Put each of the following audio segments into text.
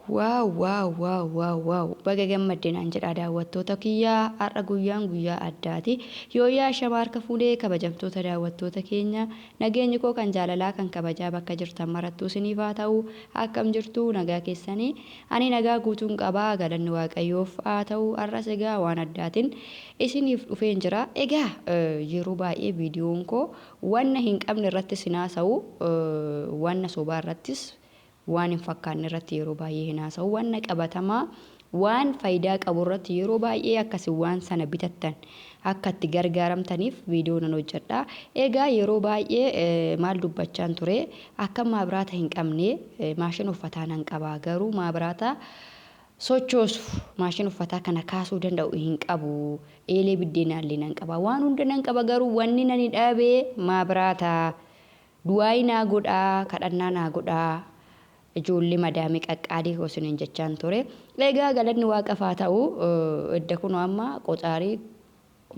Wow wow wow wow wow baga gammadde naan jedhaa daawwattoota kiyyaa. Har'a guyyaan guyyaa addaati. Yooyyaa shama harka fuunee, kabajamtoota daawwattoota keenya, nageenyi koo kan jaalalaa kan kabajaa bakka jirtan marattuu isiniif haa ta'u. Akkam jirtu? Nagaa keessanii? Ani nagaa guutuun qabaa, galanni Waaqayyoof haa ta'u. Har'as egaa waan addaatiin isiniif dhufeen jira. Egaa yeroo baay'ee viidiyoon koo wanna hin qabne irratti sin haasa'u, wanna sobaa irrattis waan hin fakkaanne irratti yeroo baay'ee hin haasa'u. Wanna qabatamaa, waan faayidaa qabu irratti yeroo baay'ee akkasi waan sana bitattan akka itti gargaaramtaniif viidiyoo nan hojjedha. Egaa yeroo baay'ee maal dubbachaan ture? Akka maabiraata hin qabne, maashina uffataa nan qaba, garuu maabiraata sochoosu, maashina uffataa kana kaasuu danda'u hin qabu. Eelee biddeenaallee nan qaba. Waan hunda nan qaba, garuu wanni nani dhabe maabiraata. Du'aayii naa godhaa, kadhannaa naa godhaa, ijoollee madaamii qaqqaalii koo isiniin jechaan ture. Egaa galanni Waaqaf haa ta'u, edda kunoo amma qoxaarii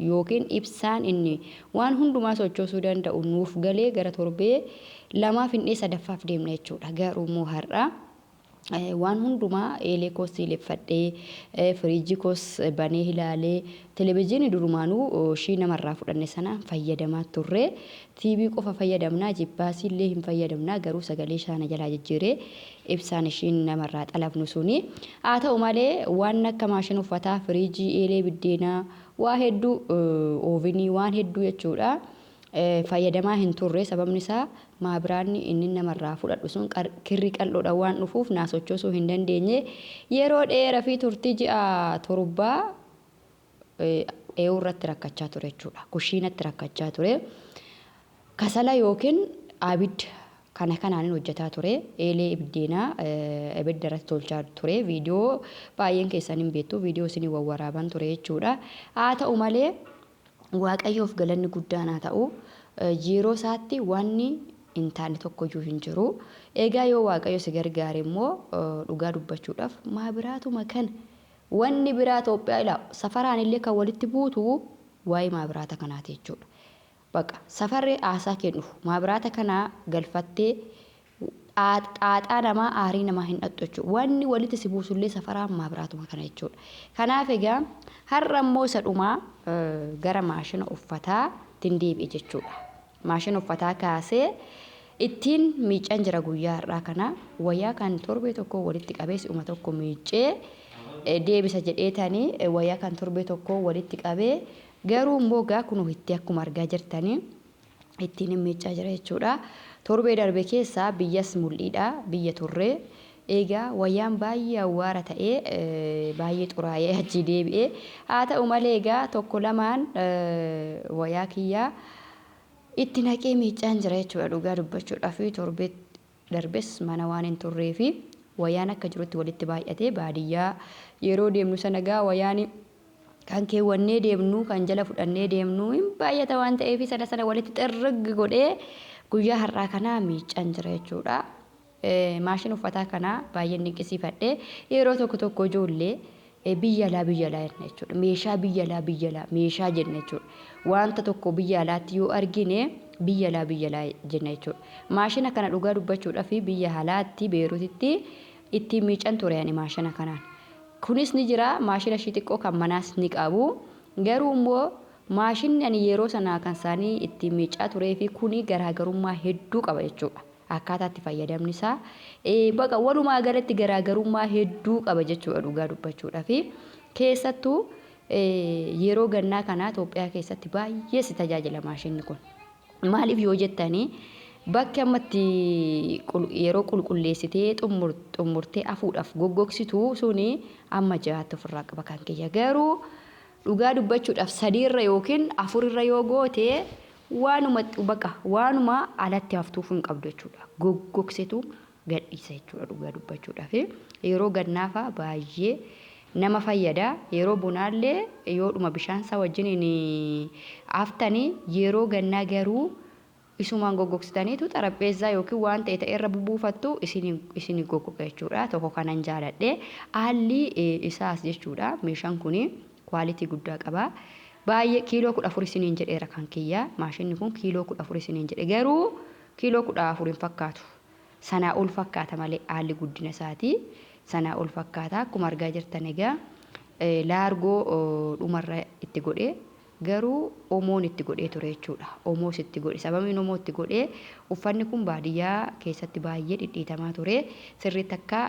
yookiin ibsaan inni waan hundumaa sochoosuu danda'u nuuf galee gara torbee lamaa finnee sadaffaaf deemna jechuudha. Garuu immoo har'a waan hundumaa eelee koos siileffadhee, firiijii koos banee ilaalee, televezyiinii durumaanuu ishii namarraa fudhanne sana fayyadamaa turre. TV qofa fayyadamnaa, jippaasii illee hin fayyadamnaa, garuu sagalee isaa na jalaa jijjiiree ibsaan ishiin namarraa xalafnu suni. Haa ta'u malee waan akka maashina uffataa, firiijii, eelee biddeenaa, waa hedduu, oovinii, waan hedduu jechuudha, fayyadamaa hin turre. Sababni isaa maabiraanni inni namarraa fudhadhu sun kirrii qal'oodhaan waan dhufuuf naa sochoosuu hin dandeenye. Yeroo dheeraa fi turtii ji'a 7 ee'uu irratti rakkachaa ture jechuudha. Kushiinatti rakkachaa ture. Kasala yookiin abidda kana kanaanin hojjetaa ture. Eelee ibiddeenaa ibidda irratti tolchaa ture. Viidiyoo baay'een keessan hin beektu. Viidiyoo isinii wawwaraaban ture jechuudha. Haa ta'u malee Waaqayyoof galanni guddaan haa ta'u. Yeroo isaatti wanni hin taane tokkoyyuu hin jiru. Egaa yoo Waaqayyo si gargaare immoo, dhugaa dubbachuudhaaf maabiraatuma kana, wanni biraa Itoophiyaa ilaa safaraan illee kan walitti buutu waa'ee maabiraata kanaati jechuudha. Baqa safarri haasaa kee dhufu maabiraata kana galfattee xaaxaa namaa, aarii namaa hin dhaqxu jechuudha. Wanni walitti si buusullee safaraan maabiraatuma kana jechuudha. Kanaaf egaa har'a immoo isa dhumaa gara maashina uffataatiin deebi'e jechuudha. Maashina uffataa kaasee ittiin miiccaan jira guyyaa har'aa kana. Wayyaa kan torbee tokko walitti qabee si'uma tokko miiccee deebisa jedheetanii wayyaa kan torbee tokko walitti qabee, garuu immoo gaa kunoo itti akkuma argaa jirtanii ittiin hin miiccaa jira jechuudha. Torbee darbe keessa biyyas mul'iidha, biyya turre. Egaa wayyaan baay'ee awwaara ta'ee, baay'ee xuraa'ee achii deebi'e. Haa ta'u malee egaa tokko lamaan wayaa kiyyaa itti naqee miiccaan jira jechuudha dhugaa dubbachuudhaaf. Torbee darbes mana waan hin turreefi wayaan akka jirutti walitti baay'ate. Baadiyyaa yeroo deemnu sana egaa wayaan kan keewwannee deemnu, kan jala fudhannee deemnu hin baay'ata waan ta'eef sana sana walitti xirriggi godhee guyyaa har'aa kana miiccaan jira jechuudha. Maashina uffataa kana baay'een dinqisiifadhe. Yeroo tokko tokko ijoollee biyya alaa biyya alaa jenna jechuudha. Meeshaa biyya alaa biyya alaa meeshaa jenna jechuudha. Wanta tokko biyya alaatti yoo argine biyya alaa biyya alaa jenna jechuudha. Maashina kana dhugaa dubbachuudhaaf biyya alaatti Beerutitti ittiin miican ture ani maashina kanaan. Kunis ni jira, maashina ishii xiqqoo kan manaas ni qabu. Garuu immoo maashinni ani yeroo sana kan isaanii ittiin miicaa turee fi kuni garaagarummaa hedduu qaba jechuudha. Akkaataa itti fayyadamni isaa baqa walumaa galatti garaagarummaa hedduu qaba jechuudha dhugaa dubbachuudhaaf. Keessattuu yeroo gannaa kana Itoophiyaa keessatti baay'ee si tajaajila maashinni kun. Maaliif yoo jettanii, bakki amma itti yeroo qulqulleessitee xumurtee afuudhaaf goggogsitu suni amma 6tti ofirraa qaba kan kiyya. Garuu dhugaa dubbachuudhaaf sadiirra yookiin afurirra yoo goote waanuma baqa waanuma alatti haftuuf hin qabdu jechuudha. Goggogsitu gadhiisa jechuudha dhugaa dubbachuudhaaf. Yeroo gannaafaa baay'ee nama fayyada. Yeroo bonaallee yoodhuma bishaan isaa wajjiniin haftanii, yeroo gannaa garuu isumaan goggogsitaniitu xarapheezzaa yookiin waan ta'e ta'e irra bubuufattu, isin goggoga jechuudha. Tokko kanan jaaladhe haalli isaas jechuudha. Meeshaan kuni quality guddaa qaba. Baay'ee kiiloo 14 isiniin jedheera kan kiyya. Maashinni kun kiiloo 14 isiniin jedhe, garuu kiiloo 14 hin fakkaatu. Sanaa ol fakkaata malee haalli guddina isaati. Sanaa ol fakkaata. Akkuma argaa jirtan egaa laargoo dhumarra itti godhee, garuu omoon itti godhee ture jechuudha. Omoos itti godhe. Sababiin omoo itti godhee, uffanni kun baadiyyaa keessatti baay'ee dhidhiitamaa ture. Sirriitti akka